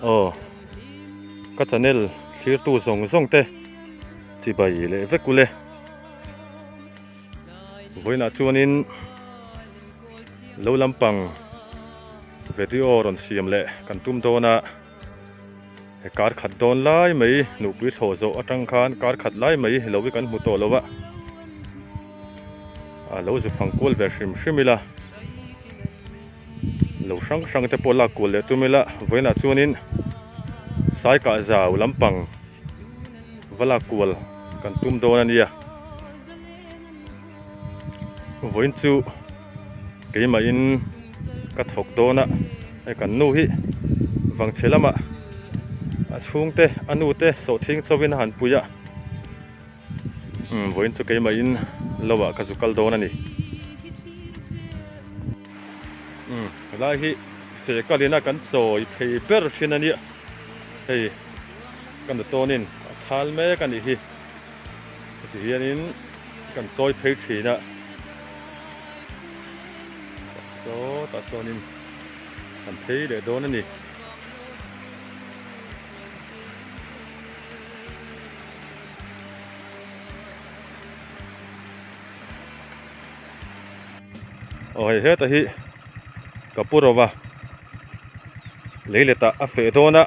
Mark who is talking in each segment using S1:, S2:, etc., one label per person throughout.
S1: Aw ka channel thlirtu zawng zawng te chibai leh vek ule vawiinah chuanin lo lampang video rawn siam leh kan tum dawn a he kar khat dawn lai mai nupui thlawh zawh atang khan kar khat lai mai lo hi kan hmu tawh lo a a lo zu fang kual ve hrim hrim ila lo hrang hrang te pawh lak kual leh tum ila vawiinah chuanin sai kah zau lampang va lak kual kan tum dawn a nia vawiin chu keimahin ka thawk dawn a hei kan nu hi vangchhe lamah a chhungte a nu te sawhthing chauhin a han pui a umm vawiin chu keimahin lo ah ka zu kal dawn a ni umm helai hi feh kalin a kan chawi phei ber thin a nia hei ka nu tawnin a thal mek a nih hi. Heti hianin kan chawi phei thin a, sawtah sawnin kan phei leh dawn a ni. Aw hei heta hi ka pu rova leiletah a feh dawn a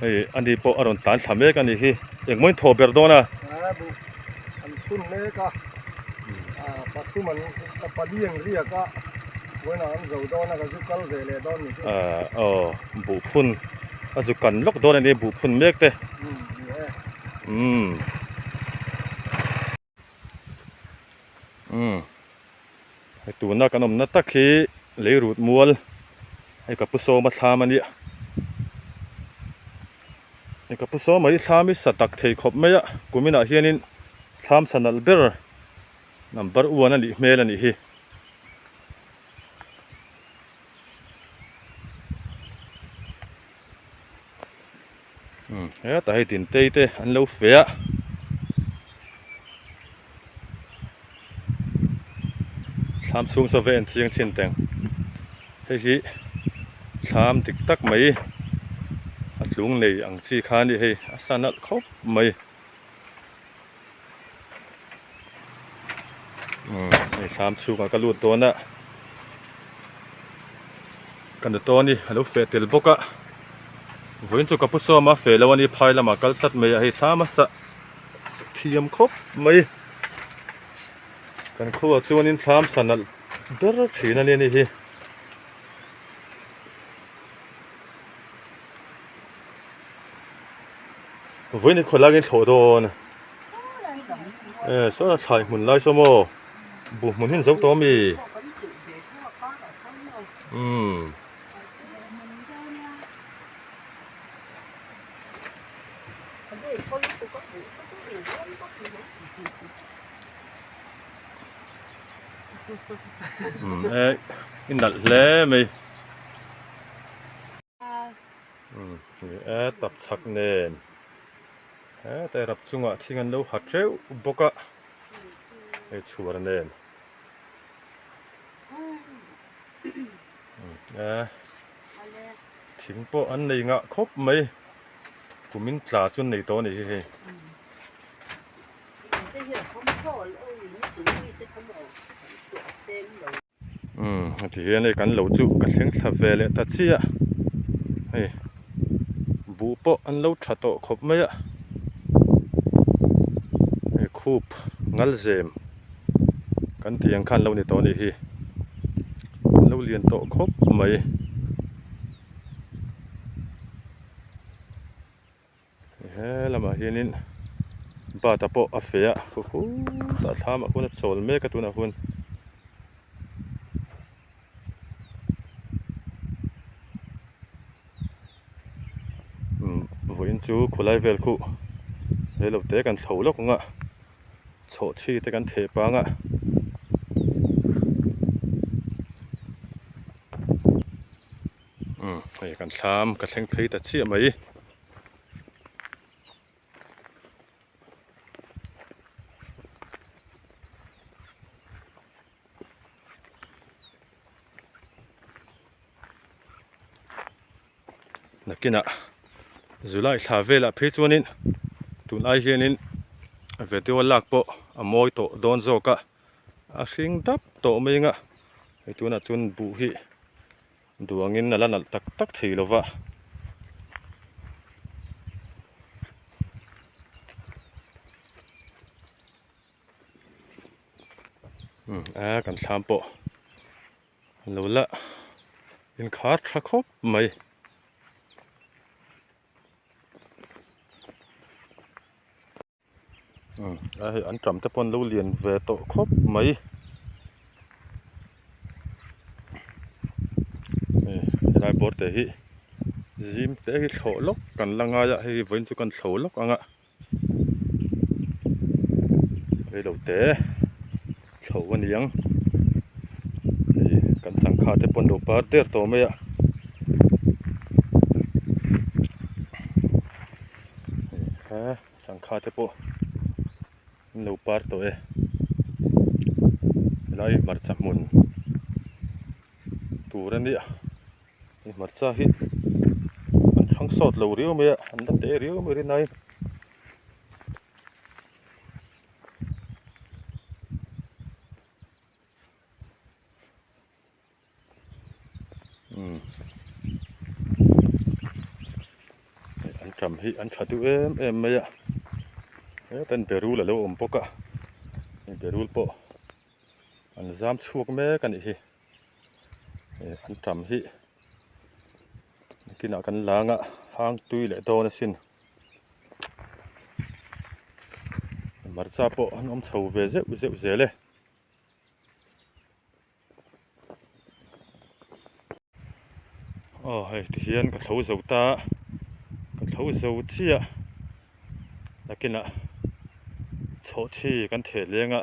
S1: hei ani pawh a rawn tlan thla mek a nih hi engmawin thaw ber dawn a.
S2: A buh an phun mek a pathum an pali an riak a vawiinah an zo dawn a ka zu kal ve leh dawn ni chu.
S1: Aw buh phun a zu kan lawk dawn a ni buh phun mek te. Umm. Umm hei tuna kan awmna tak hi lei rut mual hei ka pu sawma thlam a nia hei ka pu sawma hi thlam hi sa tak thei khawp mai a kuminah hianin thlam sa nalh ber number one a nih hmel a nih hi. Umm hetah hei tintei te an lo fe a thlam chhung saw ve en chiang chin teng hei hi thlam dik tak mai a tlung nei ang chi kha a ni hei a sa nalh khawp mai umm hei thlam chhungah ka lut dawn a ka nu tawni a lo feh tel bawk a vawiin chu ka pu sawm a feh lo a ni phai lamah kal tlat mai a hei thlam a sah thiam khawp mai kan khuaah chuanin thlam sa nalh ber thin a ni a ni hi. Vawiin hi khawi laiin thlawh dawn e sawn a thlai hmun lai saw maw buh hmun hi an zo tawh ami umm Umm e i nalh hle mai umm ni e tapchhak nen hetlai rap chungah thing an lo ha teuh bawk a hei chhuar nen umm e thing pawh an nei ngah khawp mai kumin tla chu an nei tawh a nih hi hei. Umm heti hian hei kan lo chu ka thleng thla ve leh ta chiah hei buh pawh an lo tha tawh khawp mai a hei khup ngal zem kan tih ang khan lo ni tawh a nih hi an lo lian tawh khawp mai. He lamah hianin bata pawh a feh a khaw khutah thlamah khuan a chawl mek a tunah khuan umm vawiin chu khawlai vel khu reilo te kan chho lawk ang a chhawhchhi te kan theh pang a. Umm hei kan thlam ka thleng phei ta chiah mai. Nakinah July thla velah phei chuanin tun ai hianin video lak pawh a mawi tawh dawn zawk a. A hring dap tawh mai anga hei tunah chuan buh hi duh angin a la nalh tak tak thei lo va. Umm a kan thlam pawh a lo la inkhar tha khawp mai. Umm a hei an tam te pawh an lo lian ve tawh khawp mai hei helai bawr te hi zim te hi thlawh lawk kan la ngai a hei vawiin chu kan thlo lawk ang a reilo te thlo a ni ang hei kan changkha te pawh an lo par der tawh mai a. Sangha te pawh an lo par tawh e helai hmarcha hmun tur a nia hei hmarcha hi an thlang sawt lo riau mai a an la teh riau mai rinai. Umm an ṭam hi an ṭha duh em em mai a hetan berul alo awm bawk a hei berul pawh an zam chhuak mek a nih hi hei an ṭam hi nakinah kan lang a hang tui leh dawn asin hmarcha pawh an awm chho ve zeuh zeuh zel e. Aw hei tihian ka thlo zo ta ka thlo zo chiah nakinah chhawhchhi kan theh leng a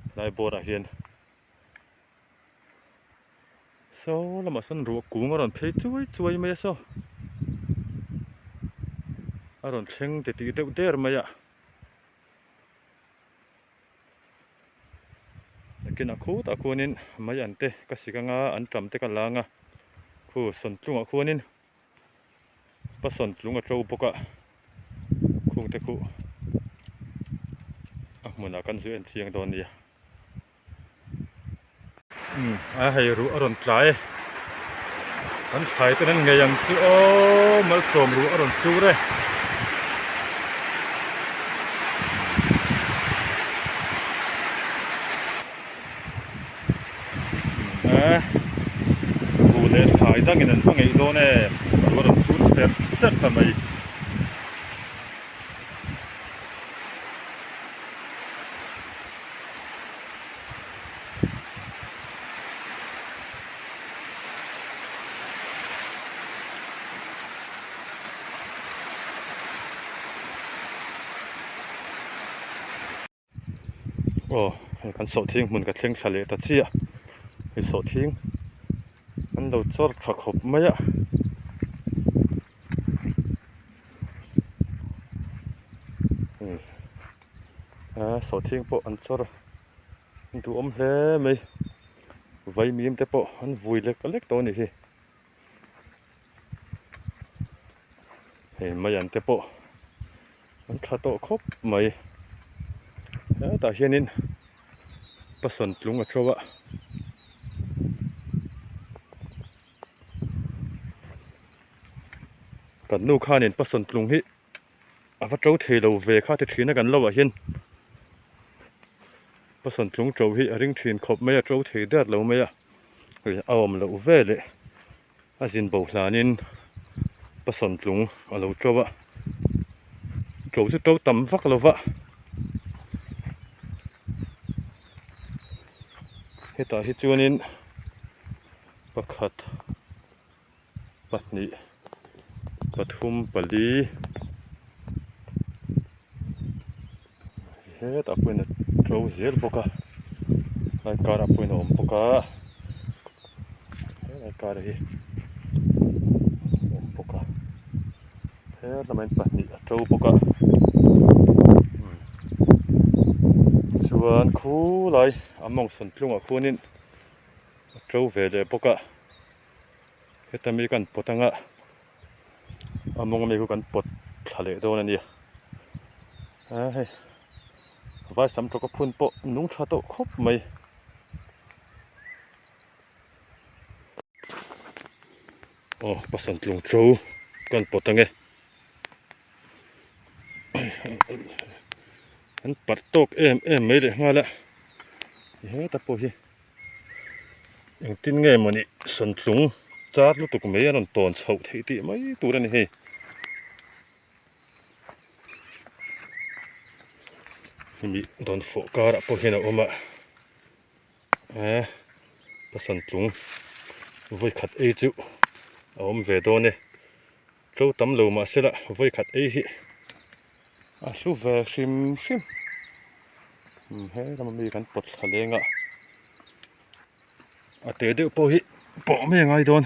S1: helai bawr ah hian saw lamah sawn ruah kung a rawn phei chuai chuai mai a saw a rawn thleng titih deuh der mai a. Nakinah khutah khuanin mai an te ka sik anga an tam te ka la anga khu sawntlungah khuanin pa sawntlung a to bawk a khung te khu a hmunah kan zu en chiang dawn nia umm a hei ruh a rawn tlai e kan thlai ten an ngei ang chu aw malsawm ruh a rawn sur e. Buh leh thlai dangin an va ngeih dawn em ruh a rawn sur cherh cherh ta mai. Aw hei kan sawhthing hmun ka thleng thla leh ta chiah hei sawhthing an lo chawr tha khawp mai a. Sawhthing pawh an chawr duhawm hle mai vaimim te pawh an vui lek lek tawh a ni hi. Hei maian te pawh an tha tawh khawp mai hetah hianin pasawn tlung a to a. Kan nu khanin pasawn tlung hi a va to thei lo ve kha ti thin a kan lo ah hian pasawn tlung to hi a ring thin khawp mai a to thei der lo mai a. Hei a awm loh ve leh a zin bo hlanin pasawn tlung a lo to a to chu to tam vak lo va hetah hi chuanin pakhat pahnih pathum pali hetah pawhin a to zel bawk a lai karah pawhin a awm bawk a helai kar hi a awm bawk a hetlaiah hian pahnih a to bawk a chuan khulai a mawng sawn tlungah khuanin a to ve leh bawk a heta mi kan pawt anga a mawng ami khu kan pawt thla leh dawn a nia a hei vai sam tawka phun pawh nung tha tawh khawp mai. Aw pasal tlung to kan pawt ange an parh tawk em em mai leh nghal a heta pawh hi engtin nge mawni sawntlung char lutuk mai a rawn tawn chhoh theih tih mai tur a ni hei. Hemi dawn fawh karah pawh hian a awm a eh pasal tlung vawi khat ei chu a awm ve dawn e to tam lo mahse la vawi khat ei hi a hlu ve hrim hrim he lama mi kan pawt thla leng a a te deuh pawh hi pawh mai a ngai dawn.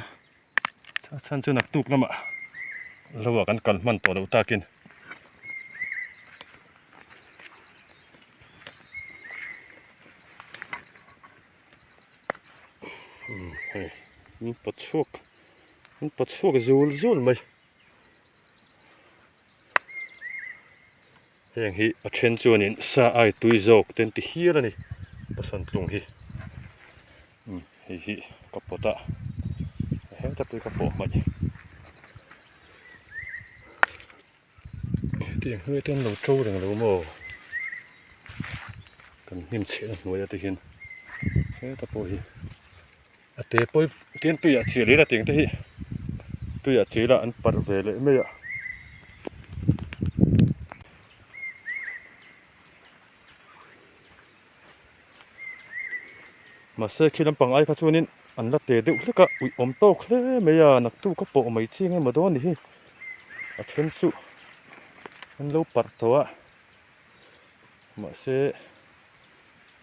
S1: A chhan chu naktuk lamah lo ah kan kal hman tawh loh takin umm hei an pawt chhuak an pawt chhuak zul zul mai heng hi a then chuanin sa ai tui zawk te an ti hial a ni pasal tlung hi. Umm hei hi ka pawt a heta pawh hi ka pawh hmaih hetiang hnuai te an lo to reng lo maw kan hnim chhiahna hnuaia te hian heta pawh hi a te pawi tin tuiah chil ila tiang te hi tuiah chil a an parh ve leh mai a. Mahse khi lampang ai kha chuanin an la te deuh hlek a, uih awm tawk hle mai a, naktuk a pawh mai chi engemaw dawn ni hi a then chu an lo parh tawh a, mahse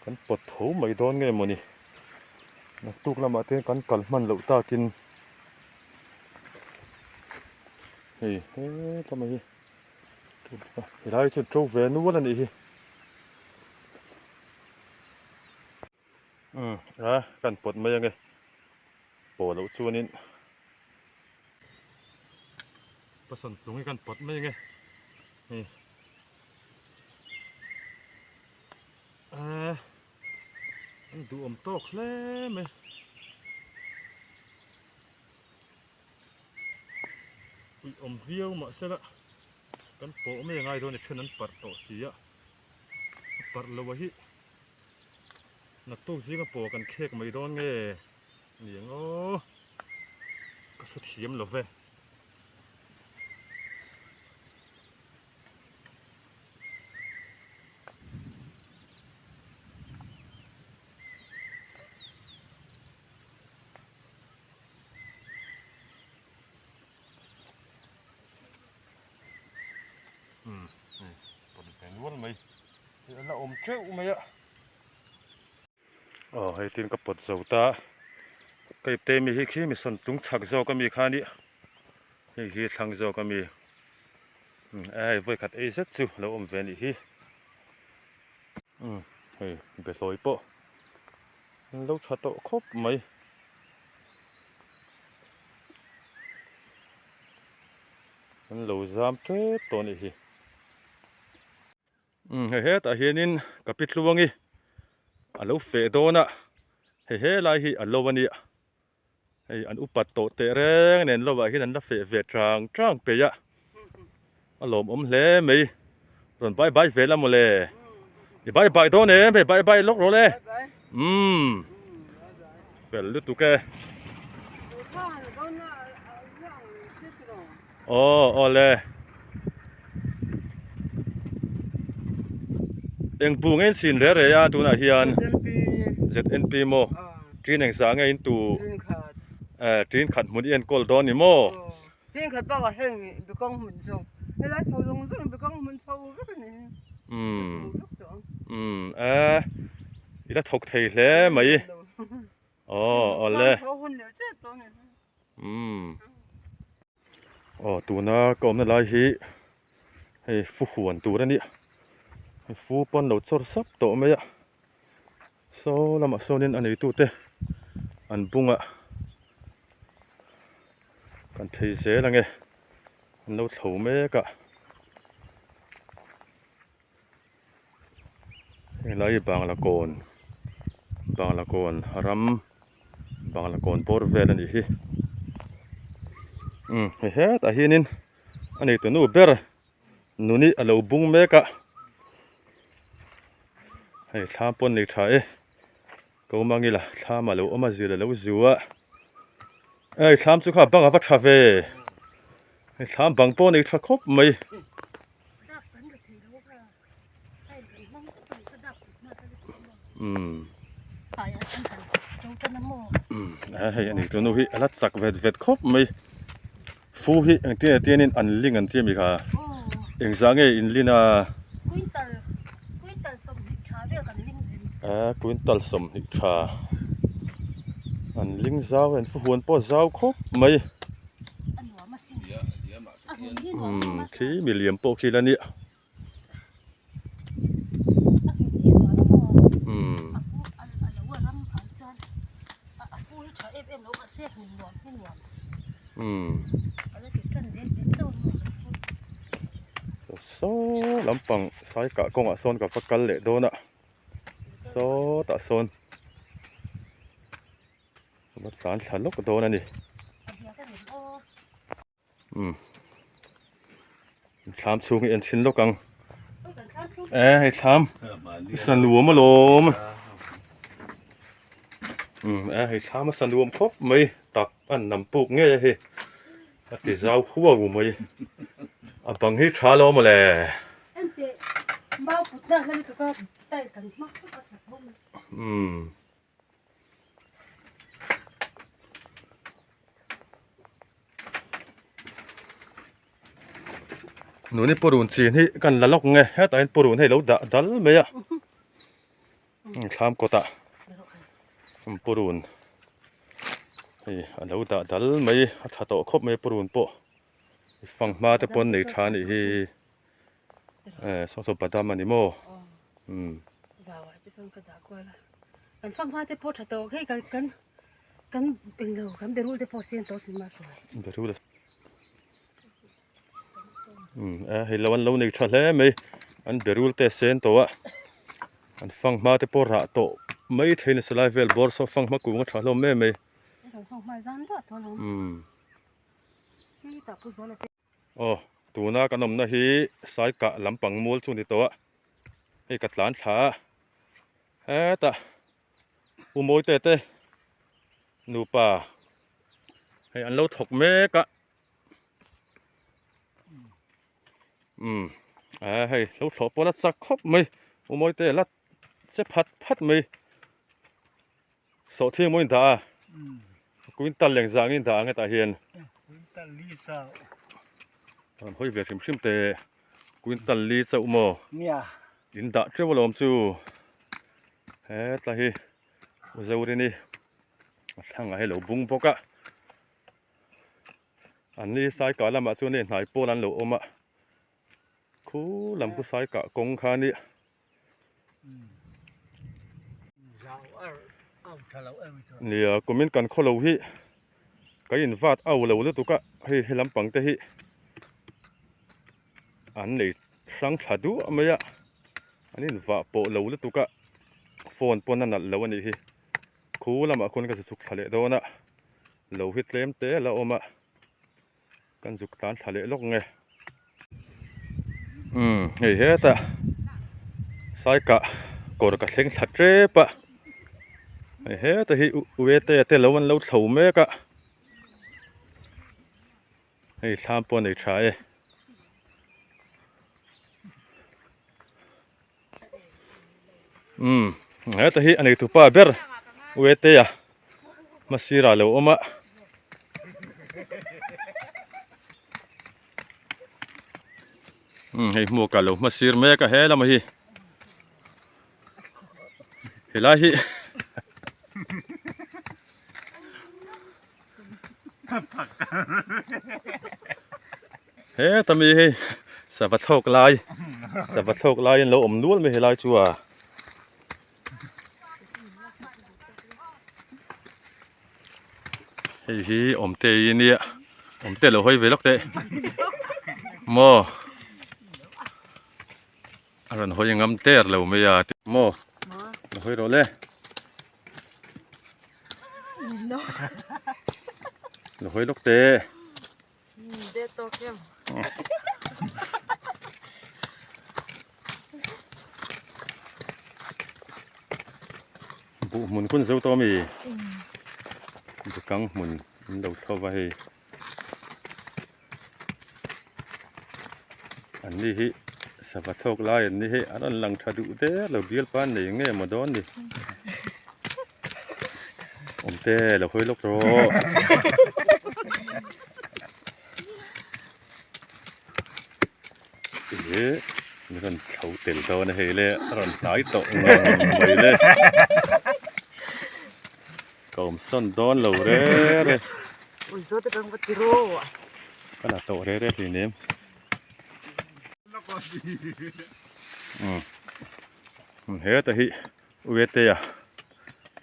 S1: kan pawt tho mai dawn nge mawni, naktuk lamah te kan kal hman loh takin hei hetlai mai hi helai chu to ve nual a nih hi. Umm a kan pawt mai ange pawh loh chuanin pasawn tlung hi kan pawt mai ange hei a an duhawm tawk hle mai uih awm viau mahsela kan pawh mai angai dawn a then an parh tawh si a a parh lo a hi. Naktuk zinga pawh kan khek mai dawn nge ni ang aw ka hre thiam lo ve. Umm hei pawlh ve nual mai. Hei a la awm teuh mai a. Aw hei tin ka pawt zo ta ka ipte mi hi khi mi sawn tung chhak zawk ami kha a nih hei hi thlang zawk ami hei vawikhat ei zet chu lo awm ve a nih hi umm hei behlawi pawh an lo tha tawh khawp mai. An lo zam tep tawh a nih hi. Umm hei hetah hianin ka pi tluangi a lo feh dawn a, hei helai hi a lo a nia. Hei an upat tawh teh reng nen lovah hian an la feh ve chang chang peih a, a lawmawm hle mai. Rawn bye bye ve la mawle. I bye bye dawn em hei bye bye lawk rawh le. Umm fel lutuk e. Aw aw le. Eng bu nge in sin re re a tunah hian ZNP maw ṭin eng zah nge in tu eh ṭin khat hmun i enkawl dawn ni maw.
S3: Ṭin khat bakah heng bikawng hmun chu helai chho zawng zawng bikawng hmun chho vek a ni
S1: umm umm eh i la thawk thei hle mai aw aw le. Umm aw tuna ka awmna lai hi hei fu huan tur a nia hei fu pawn lo chawr sap tawh mai a saw lamah sawnin a neitute an bungah kan phei zel ange an lo thlo mek a helai hi bangla kawn bangla kawn ram. Bangla kawn bawr vel a nih hi umm hei hetah hianin a neitu nu ber nuni a lo bung mek a hei thlam pawn nei tha e ko mangila thlam a lo awm a zil a lo zu a hei thlam chu kha bang a va tha ve hei thlam bang pawh a nei tha khawp mai. Umm hei a ni tunu hi a la chak vet vet khawp mai fu hi engtin nge tianin an ling an ti a mi kha engzah nge in lin a a quintal 20 tha an ling zau a an fu huan pawh a zau khawp mai umm khi miliam pawh khi la nia. Saw lampang sai kah kawngah sawn ka va kal leh dawn a sawtah sawn ka va tlan thla lawk dawn a ni. Umm thlam chhung hi en chhin lawk ang e hei thlam i sa nuam alawm umm e hei thlam a sa nuam khawp mai tap a nam puk ngei a hei a ti zau huau mai a bang hi tha lo mawle. Umm. Nuni purun chin hi kan la lawk nge hetah hian purun hei lo dah dal mai a thlam kawtah purun hei a lo dah dal mai a tha tawh khawp mai purun pawh fanghma te pawn nei tha a nih hi eh saw saw badam a ni maw umm.
S3: Kan englo kan berul te pawh siam tawh sin mah hruai.
S1: Berul a umm a hei lo an lo nei tha hle mai an berul te a sen tawh a an fanghma te pawh rah tawh mai thei nasa lai vel bawr saw fanghma kung a tha hlawm em mai.
S3: Kan fanghma zam duah tawh alawm.
S1: Umm. Aw tuna kan awmna hi Saikah lampang mual chu a ni tawh a hei ka tlan thla a hetah U Mawite te nupa hei an lo thawk mek a umm a hei lo thlawh pawh la chak khawp mai U Mawite la che phat phat mai Sawhthing maw in dah a? Quintal leng zah angin dah ang hetah hian.
S2: Quintal li chauh.
S1: An hawi ve hrim hrim te. Quintal li chauh maw?
S2: Nia.
S1: In dah teuh alawm chu. Hetla hi. Zorini a thlangah hi a lo bung bawk a an ni saikah lamah chuan hei hnai pawl an lo awm a khu lam khu saikah kawng kha a nia. Nia kumin kan khaw lo hi ka in vat au lo lutuk a hei he lampang te hi an nei hrang thla duah mai a an in vah pawh lo lutuk a phone pawn a nalh lo a nih hi khu lamah khuan ka chhuk thla leh dawn a lo hi tlem te a la awm a. Kan zuk tan thla leh lawk nge. Umm hei hetah saikah kawr ka thleng thla tep a hei heta hi uete te lo an lo chho mek a hei thlam pawh a nei tha e. Umm heta hi a neitupa ber uete a hmasirah a lo awm a. Umm hei hmuak ah lo hmasir mek a he lamah hi helai hi heta mi hei sava thlawk lai sava thlawk lai an lo awm nual mai helai chu a. Hei hi awmte i nia awmte lo hawi ve lawk teh maw a rawn hawi ngam ter lo mai a maw lo hawi rawh le lo hawi lawk teh. Buh hmun kun zo tawh ami bukang hmun an lo chho va hei an ni hi sava chhawk lai an ni hi a rawn lang tha duh der lo bial pan nei nge maw dawn ni awmte lo hawi lawk rawh. Ih min rawn chho tel dawn a hei le a rawn hnai tawh ngang mai le ka awm sawn dawn lo re re ka la tawh re re hlei nem umm heta hi uete a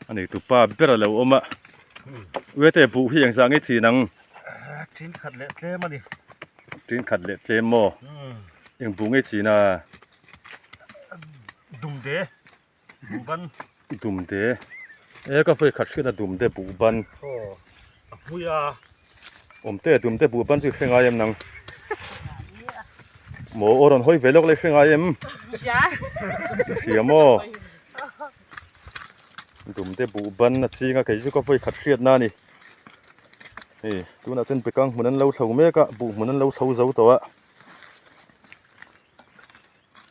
S1: a nei tupa ber a lo awm a uete buh hi engzah nge chin ang
S2: tin khat leh tlem a ni
S1: tin khat leh tlem maw eng buh nge chin a
S2: dumde buh ban
S1: dumde e ka vawi khat hriat a dumde buh ban
S2: aw a hmui a
S1: awmte dumde buh ban chu i hre ngai em nang maw aw rawn hawi ve lawk la i hre ngai em hria maw Dumte buh ban a ching a kei chu ka vawi khat hriat na a ni. Hei tunah chuan bekang hmun an lo thlo mek a buh hmun an lo thlo zo tawh a.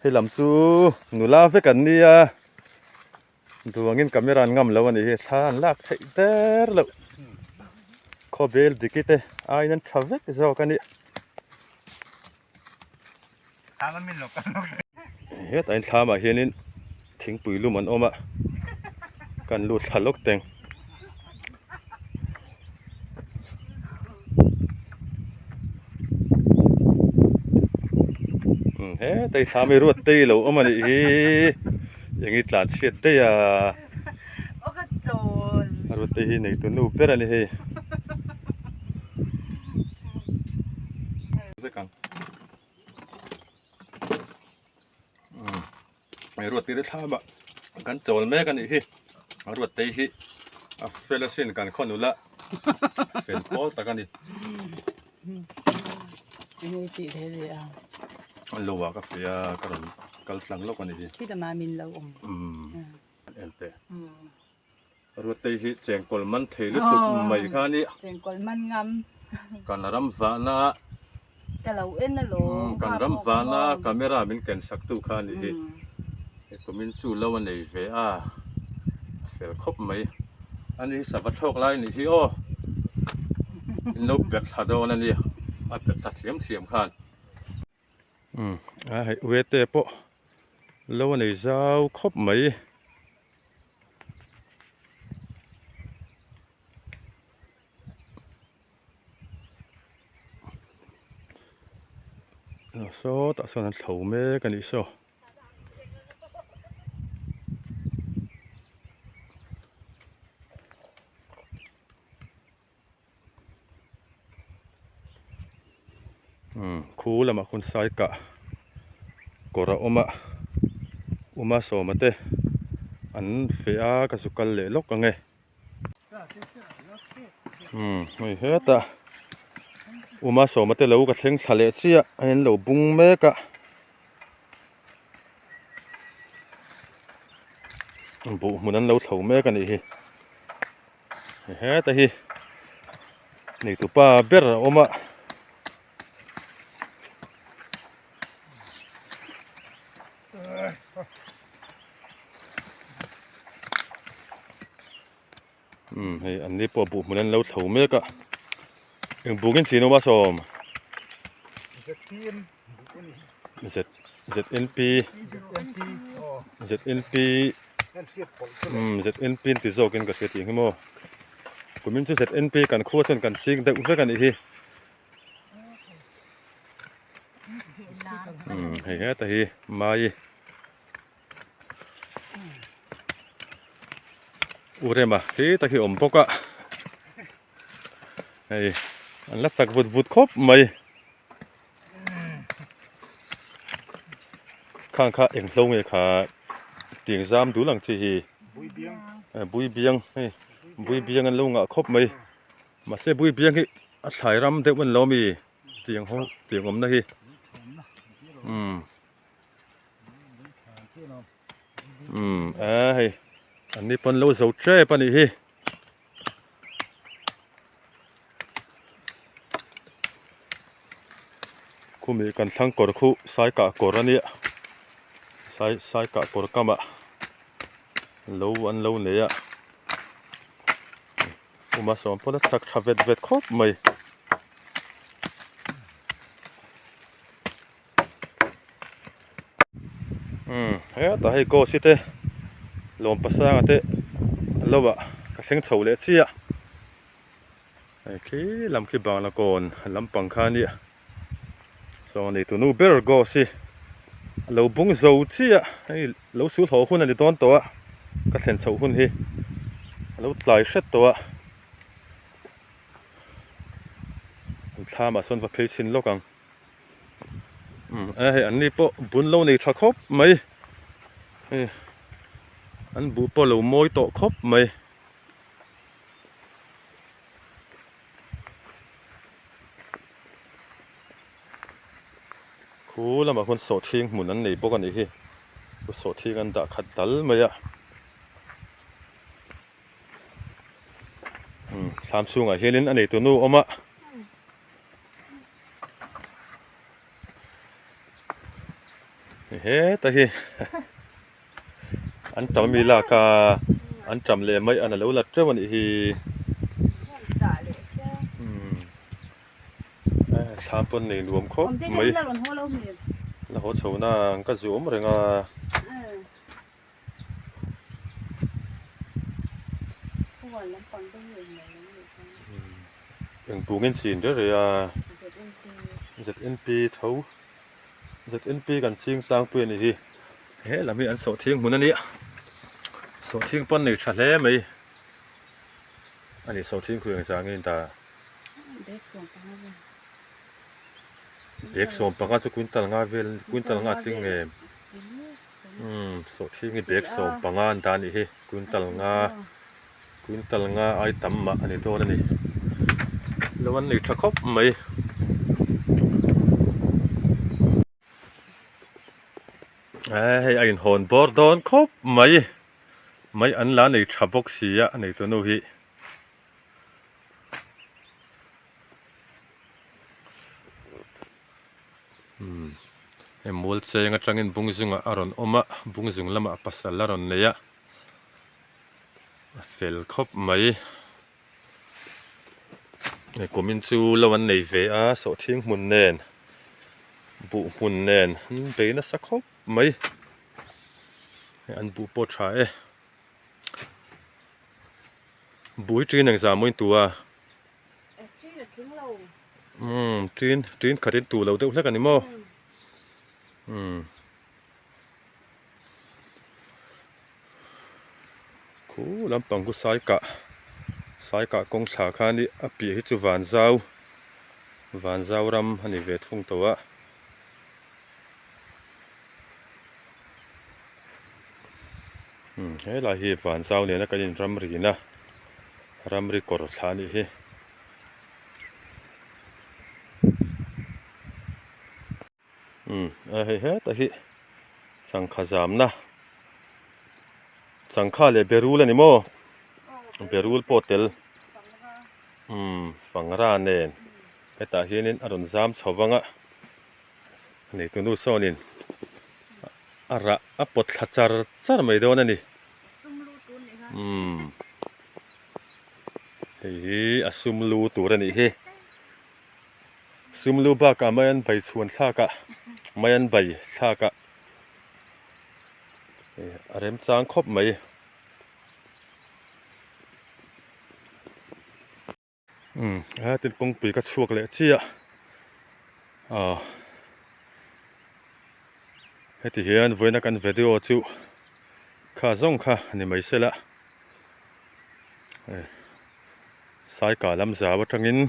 S1: Hei lam chu nula vek an nia duangin camera an ngam lo a nih hi thla an lak theih der loh. Khawbel diki te aiin an tha vek zawk a ni. Hetah hian thlamah hianin thingpui lum an awm a kan lut thla lawk teng. Umm hetah hi thlam hi ruat tei lo awm a nih hi eng i tlan chhiat daih a ruat tei hi neitu nu ber a ni hei. Vek ang umm hei ruat tir thlam ah kan chawl mek a nih hi a ruat te hi a fel asin kan khaw nula fel pawl tak a ni a lo ah ka feh a ka rawn kal tlang lawk a nih hi umm en teh. Ruatei hi chengkawl man thei lutuk mai kha a ni.
S3: Chengkawl man ngam.
S1: Kan ram vahna.
S3: Ka lo en alawm.
S1: Kan ram vahna camera min ken sak tu kha a ni hi. Hei kumin chu lo a nei ve a, a fel khawp mai. A ni hi sava thlawk lai a nih hi aw. In lo perh thla dawn a nia, a perh thla thiam thiam khan. Umm a hei uete pawh lo a nei zau khawp mai. Sawtah sawn an thlo mek a nih saw. Umm khu lamah khawn sai kah kawr a awm a uma sawma te an feh a ka zu kal leh lawk ang e umm hei hetah uma sawma te lo ka thleng thla leh chiah a in lo bung mek a buh hmun an lo thlo mek a nih hi. Heta hi neitupa ber a awm a. Umm hei an ni pawh buh hmun an lo thlo mek a eng buk in chin awm a sawm
S2: ZPM buk a ni.
S1: Z ZNP
S2: ZNP aw
S1: ZNP
S2: Umm
S1: ZNP an ti zawkin ka hria tih hi maw kumin chu ZNP kan khua chuan kan ching deuh vek a nih hi umm hei heta hi mai u rema hi tak hi awm bawk a hei an la chak vut vut khawp mai. Khang kha eng hlo nge kha tiang zam dul ang chi hi bui biang hei bui biang an lo ngah khawp mai mahse bui biang hi a thlai ram deuh a ni lo ami tiang ho tiang awmna hi umm umm a hei an ni pawn lo zo tep a nih hi. Khumi kan thlang kawr khu sai kah kawr a nia sai sai kah kawr kamah lo an lo nei a uma sawm pawn a chak tha vet vet khawp mai. Umm hetah hei ghost hi te lawm pasanga te lo ah ka thleng chho leh chiah hei khi lam khi bangla kawn lampang kha ania saw neitu nu ber ghost hi a lo bung zo chiah hei lo sul haw hun a ni dawn tawh a ka thlen chhoh hun hi a lo tlai hret tawh a an thlam ah sawn va phei chhin lawk ang. Umm a hei an ni pawh bun lo nei tha khawp mai hei an buh pawh a lo mawi tawh khawp mai. Khu lamah khuan sawhthing hmun an nei bawk a nih hi sawhthing an dah khat dal mai a. Umm thlam chhungah hianin a neitu nu a awm a. Heta hi an tam ami lak a an tam leh mai an alo la teuh anih hi thlam pawn nei nuam khawp mai la haw chho na ang ka zu awm reng a. Eng bungin chin reh reh a ZNP tho ZNP kan ching tlangpui a nih hi he lam hi an sawhthing hmun a nia sawhthing pawn nei tha hle mai a ni sawhthing khu engzah nge ta bag sawmpanga chu quintal nga vel quintal nga tling nge. Umm sawhthing hi bag 15 an dah a nih hi quintal nga quintal nga ai tam mah a ni dawn a ni lo an nei tha khawp mai eh hei a inhawn bawr dawn khawp mai mai an la nei tha bawk si a a neitu nu hi. Umm hei mual cheng atangin bung zungah a rawn awm a bung zung lamah pasal a rawn nei a a fel khawp mai hei kumin chu lo an nei ve a sawhthing hmun nen buh hmun nen an bei nasa khawp mai hei an buh pawh tha e buh hi ṭin engzah maw in tu a. Umm tin tin khat in tu lo deuh hlek a ni maw? Umm. Khu lampang khu sai kah sai kah kawng thla kha a ni a piah hi chu van zau van zau ram a ni ve thung tawh a. Umm helai hi van zau nena kan in ramri na ramri kawr thla a nih hi. Umm a hei hetah hi changkha zamna changkha leh berul a ni maw berul pawh tel umm fangra nen hetah hianin a rawn zam chho vang a neitunu sawnin a rah a pawt thla char char mai dawn a ni umm hei hi a sum lu tur a nih hi. Sumlu bakah mai an bai chhuan thlakah mai an bai thlakah a remchang khawp mai. Umm hetin kawngpui ka chhuak leh chiah a heti hian vawiina kan video chu kha zawng kha a ni mai sela Saika lam zau atangin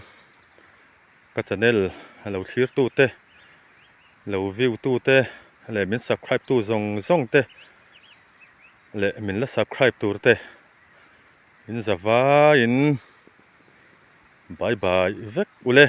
S1: ka channel a lo thlir tu te lo view tu te leh min subscribe tu zawng zawng te leh min la subscribe tur te in za vaiin bye bye vek ule.